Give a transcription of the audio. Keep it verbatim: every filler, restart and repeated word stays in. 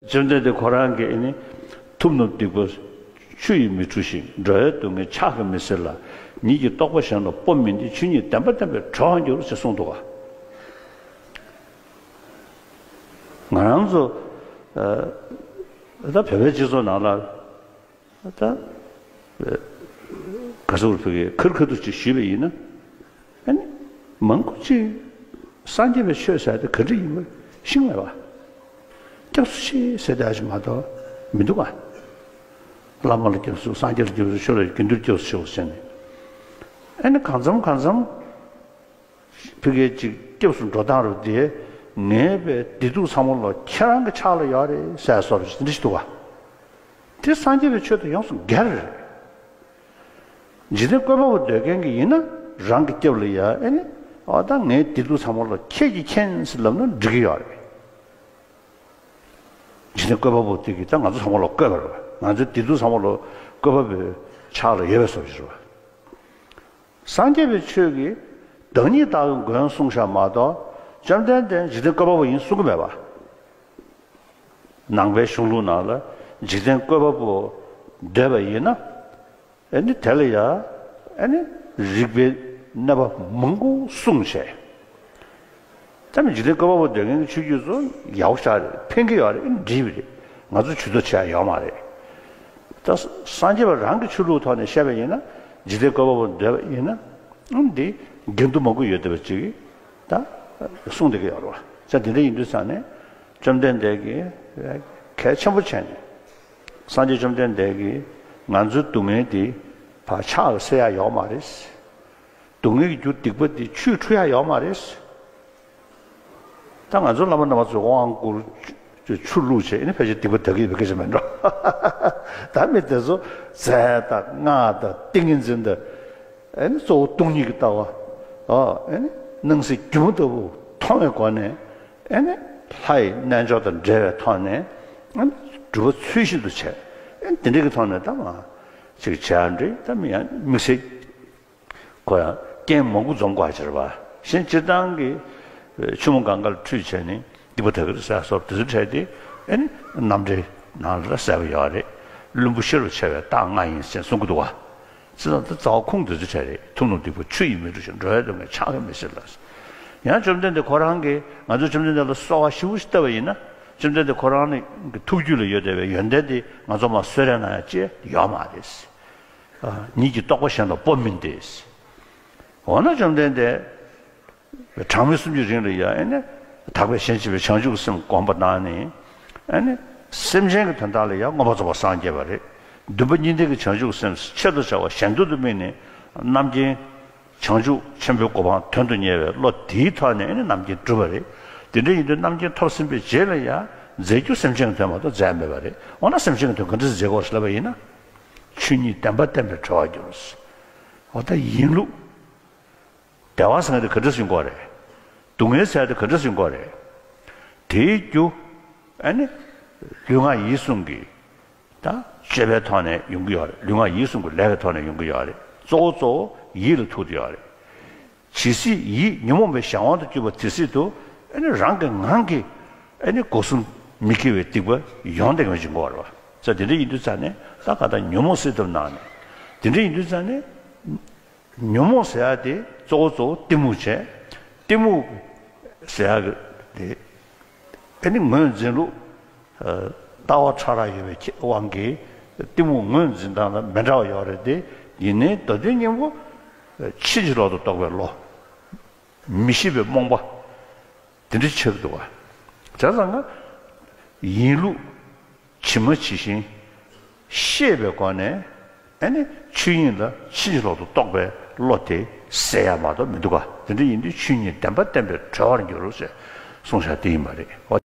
བཅོམ་ལྡན་འདས་ཁོ་རང་གིས་ཨ་ནི། ཐུབ་རྣམས་སྡིག་པ་ཆུ་ཡིས་མི་འཁྲུ་ཞིང་། འགྲོ་བའི་སྡུག་བསྔལ་ཕྱག་གིས་མི་སེལ་ལ། ཉིད་ཀྱི་རྟོགས་པ་གཞན་ལ་སྤོ་མིན་ཏེ། ཆོས་ཉིད་བདེན་པ་བསྟན་པས་གྲོལ་བར་འགྱུར་ཞེས་གསུངས་འདུག་ག། ང་རང་ཚོ་ད་བོད་པའི་སྤྱི་ཚོགས་ནང་ལ། ད། ག་ཟེར་བ་ཕ་གིའི་ཁེར་ཁེར་དུ་ཅིག་ཞུས་པ་ཡིན་ན། ཨ་ནི། མང་པོ་ཅིག་སངས་རྒྱས་པའི་ཆོས་ཟེར་དེ་ག་འདྲ་ཡིན་པ་ཤེས་མེད་པ། སྐྱབས་སུ་མཆི་ཟེར་དེ་ཨ་ཅིག་མ་གཏོགས་མི་འདུག་ག། བླ་མ་ལ་སྐྱབས་སུ་སངས་རྒྱས་ལ་སྐྱབས་སུ་ཆོས་ལ་དགེ་འདུན་སྐྱབས་སུ་མཆིའོ་ཟེར་ནས། ཨ་ནི་གང་འཚམ་གང་འཚམ། ཕ་གིའི་ཅིག་སྐྱབས་སུ་འགྲོ་སྟངས་རུ་དེ། ངའི་བའི་བདེ་སྡུག་ཚང་མ་ལོ་ཁྱེད་རང་གི་ཕྱག་ལ་ཡོད་རེད་ཟེར་སོགས་རེད་འདི་ཞིག་འདུག་ག། དེ་སངས་རྒྱས་པའི་ཆོས་དང་ཡོངས་སུ་འགལ་རེད། འཇིག་རྟེན་བཀོད་པ་པོ་འདོད་མཁན་གྱི་ཡིན་ན་རང་གི་སྐྱབས་ལ་ཡ་ཨེ་ནི། ཨོ་ད་ངའི་བདེ་སྡུག་ཚང་མ་ལོ་ཁྱེད་ཀྱིས་མཁྱེན་ཟེར་ལབ་ན་འགྲིག་གི་ཡོད་རེད། འཇིག་རྟེན་བཀོད་པ་པོ་དེ་གིས་ད་ང་ཚོ་ཚང་མ་ལ་བཀོད་པ་རེད་པ། ང་ཚོའི་བདེ་སྡུག་ཚང་མ་ལ་བཀོད་པ་པོའི་ཕྱག་ལ་ཡོད་པའི་བཟོ་ཞིག་རེད་པ། སངས་རྒྱས་པའི་ཆོས་ཀྱིས་བདག་ཉིད་བདག་གི་མགོན་གསུངས་བཞག་མ་གཏོགས། བཅོམ་ལྡན་འདས་འཇིག་རྟེན་བཀོད་པ་པོ་ཡིན་གསུང་གི་མེད་པ། ནང་པའི་གཞུང་ལུགས་ནང་ལ་འཇིག་རྟེན་བཀོད་པ་པོ་འདོད་པ་ཡིན་ན། ཨེ་ནི་དེ་ལ་ཡ། ཨེ་ནི་རིགས་པའི་གནས་པ་མང་པོ་གསུངས་བྱས། ད་མི་འཇིག་རྟེན་བཀོད་པ་པོ་འདོད་མཁན་གྱི་ཆོས་བརྒྱུད་ཚོ་ཡག་པོ་ཞེ་དྲག་རེད། ཕན་གྱི་ཡོད་རེད། ཨེ་ནི་འགྲིག་པ་རེད། ང་ཚོ་ཇུས་གཏོགས་བྱེད་ཡ་ཡོད་མ་རེད། ད་སངས་རྒྱས་པ་རང་གི་ཆོས་ལུགས་ཐོག་ནས་བཤད་པ་ཡིན་ན། འཇིག་རྟེན་བཀོད་པ་པོ་འདོད་པ་ཡིན་ན། ཨ་འདི་འགལ་འདུ་མང་པོ་ཡོད་བསྡད་པ་ཅིག་ད་གསུངས་བསྡད་ཀྱི་ཡོད་རེད་པ། ད་འདི་འདྲ་ཡིན་དུས་ཙང་ནས་བཅོམ་ལྡན་འདས་ཀྱིས་གལ་ཆེན་པོ་བྱས་ནས། སངས་རྒྱས་བཅོམ་ལྡན་འདས་ཀྱིས་ང་ཚོའི་སྡུག་བསྔལ་འདི་ཕར་ཕྱག་གིས་སེལ་ཡ་ཡོད་མ་རེད། སྡུག་བསྔལ་གྱི་རྒྱུ་སྡིག་པ་འདི་ཆུས་འཁྲུ་ཡ་ཡོད་མ་རེད། ད་ང་ཚོ་བླ་མ་རྣམ་པ་ཚོས་དབང་བསྐུར། ཆུ་བླུགས་བྱས་ཨེ་ནི་ཕལ་ཆེར་སྡིག་པ་དག་གི་ཡོད་པའི་སྐད་ཆ་མིན་འགྲོ། ད་མི་དེ་ཚོ་རྫས་དང་སྔགས་དང་ཏིང་ངེ་འཛིན་དང་། ཨེ་ནི་གཙོ་བོ་སྟོང་ཉིད་ཀྱི་ལྟ་བ། ཨ་ཨེ་ནི་སྣང་སྲིད་སྒྱུ་མ་ལྟ་བུ་མཐོང་བའི་སྒོ་ནས། ཨེ་ནི་ལྷ་ཡི་རྣལ་འབྱོར་དང་འབྲེལ་བའི་ཐོག་ནས། ཨེ་ནི་སྒྲུབ་པ་ཚུལ་བཞིན་དུ་བྱས། ཨེ་ནི་དེ་འདྲ་གི་ཐོག་ནས་ད་མ་ཅིག་བྱས་འདྲི་ད་མི་ཡང་དམིགས་བསལ། ཁོ་ཡང་རྐྱེན་མང་པོ་འཛོམས་དགོས་ཅེས་པ། གཞན་སྤྱིར་བཏང་གི་ཆུ་མོ་གངྒཱ་ལ་ཁྲུས་བྱས་ནས་སྡིག་པ་དག་གི་རེད་ཟེར་སོགས་དེ་ཚོ་འཕྲད་དེ། ཨེ་ནི་རྣམ་འགྲེལ་ནང་ལ་གསལ་པོ་ཡོད་རེད། བླུན་པོ་ཤེས་རབ་ཆེ་བའི་རྟགས་ལྔ་ཡིན་ཞེས་གསུང་གི་འདུག་བ། ཅི་ཙམ་དུ་རྩ་བ་ཁུངས་དེ་ཚོ་འཕྲད་རེད། ཐུབ་རྣམས་སྡིག་པ་ཆུ་ཡིས་མི་འཁྲུ་ཞིང་། འགྲོ་བའི་སྡུག་བསྔལ་ཕྱག་གིས་མི་སེལ་ལ། ཡང་བཅོམ་ལྡན་འདས་ཁོ་རང་གིས་ང་ཚོ་བཅོམ་ལྡན་འདས་ལ་གསོལ་བ་ཞིབ་པོ་ཞིག་བཏབ་པ་ཡིན་ན། བཅོམ་ལྡན་འདས་ཁོ་རང་གི་ཐུགས་རྒྱུད་ལ་ཡོད་བསྡད་པའི་ཡོན་ཏན་དེ་ང་ཚོ་མར་གསོལ་རས་གནང་ཡ་ཅི་ཡོད་མ་རེད། ཉིད་ཀྱི་རྟོགས་པ་གཞན་ལ་སྤོ་མིན་ཏེ། འོ་ན་བཅོམ་ལྡན་འདས་གྲངས་མེད་གསུམ་གྱི་རིང་ལ་ཡང་ཨེ་ནི་དག་པའི་ཞེན་བྱེད་པའི་བྱང་ཆུབ་སེམས་སྒོམ་པ་གནང་ནས། ཨེ་ནི་སེམས་ཅན་གྱི་དོན་དག་ལ་ཡང་མངོན་པར་རྫོགས་པར་སངས་རྒྱས་པ་རེད། འདུན་པ་གཉིས་ལྡན་གྱི་བྱང་ཆུབ་སེམས་ཆེད་དུ་བྱ་བ་གཞན་དོན་དུ་དམིགས་ནས་རྣམ་མཁྱེན་བྱང་ཆུབ་ཆེན་པོའི་གོ་འཕང་དོན་དུ་གཉེར་བའི་བློ་དེའི་ཐོག་ནས་ཨེ་ནི་རྣམ་མཁྱེན་གྲུབ་པ་རེད། དེ་འདྲ་ཡིན་དུས་རྣམ་མཁྱེན་ཐོབ་ཟིན་པའི་རྗེས་ལ་ཡང་མཛད་རྒྱུ་སེམས་ཅན་གྱི་དོན་མ་གཏོགས་མཛད་མེད་པ་རེད། འོ་ན་སེམས་ཅན་གྱི་དོན་ག་འདྲ་ཞིག་མཛད་དགོས་ཞེས་ལབ་པ་ཡིན་ན། ཆོས་ཉིད་བདེན་པ་བསྟན་པས་གྲོལ་བར་འགྱུར། འོ་ད་ཡིན་ལུགས། བདེ་བ་ཟེར་མཁན་དེ་ག་འདྲ་ཞིག་དགོས་རེད། སྡུག་བསྔལ་ཟེར་དེ་ག་འདྲ་ཞིག་དགོས་རེད། དེའི་རྒྱུ། ཨ་ནི། ལུས་ངག་ཡིད་གསུམ་གྱི། ད་སྤྱོད་པའི་ཐོག་ནས་ཡོང་གི་ཡོད་རེད། ལུས་ངག་ཡིད་གསུམ་གྱི་ལས་ཀྱི་ཐོག་ནས་ཡོང་གི་ཡོད་རེད། གཙོ་བོ་གཙོ་བོ་ཡིད་ལ་ཐུག་གི་ཡོད་རེད། ཇི་སྲིད་ཡིད་ཉོན་མོངས་པའི་གཞན་དབང་དུ་གྱུར་པ་དེ་སྲིད་དུ། ཨ་ནི་རང་གི་ངང་གིས། ཨ་ནི་སྒོ་གསུམ་མི་སྐྱེ་བའི་སྡིག་པ་ཡོང་བསྡད་མཁན་ཞིག་དགོས་རེད་བ། ས་དེ་འདྲ་ཡིན་དུས་ཙང་ནས་ད་ག་ད་ཉོན་མོངས་སེལ་ཐབས་གནང་ནས། དེ་འདྲ་ཡིན་དུས་ཙང་ནས། ཉོན་མོངས་ཟེར་ཡ་དེ་གཙོ་བོ་གཙོ་བོ་གཏི་མུག་བྱས། གཏི་མུག་ཟེར་ཡ་དེ། ཨ་ནི་ངོས་འཛིན་ལུགས། ལྟ་བ་ཕྲ་རགས་ཡོད་པའི་དབང་གིས་གཏི་མུག་ངོས་འཛིན་སྟངས་ལ་མི་འདྲ་བ་ཡོད་རེད་དེ། ཡིན་ནའི་མདོ་དོན་སྙིང་པོ། ཕྱིན་ཅི་ལོག་ཏུ་རྟོག་པའི་བློ། མི་ཤེས་པའི་རྨོངས་པ། དེ་འདྲ་ཆགས་འདུག་བ། བྱས་ཙང་ང་། ཡིན་ལུགས། ཇི་མ་ཇི་བཞིན། ཤེས་པའི་སྒོ་ནས། ཨ་ནི་ཆོས་དབྱིངས་ལ་ཕྱིན་ཅི་ལོག་ཏུ་རྟོག་པའི་བློ་དེ་ཟད་ཡ་མ་གཏོགས་མི་འདུག་ག། དེ་འདྲ་ཡིན་དུས་ཆོས་ཉིད་བདེན་པ་བསྟན་པས་གྲོལ་བར་འགྱུར་ཞེས་གསུངས་བཞག་དེ་ཡིན་པ་རེད། འོ་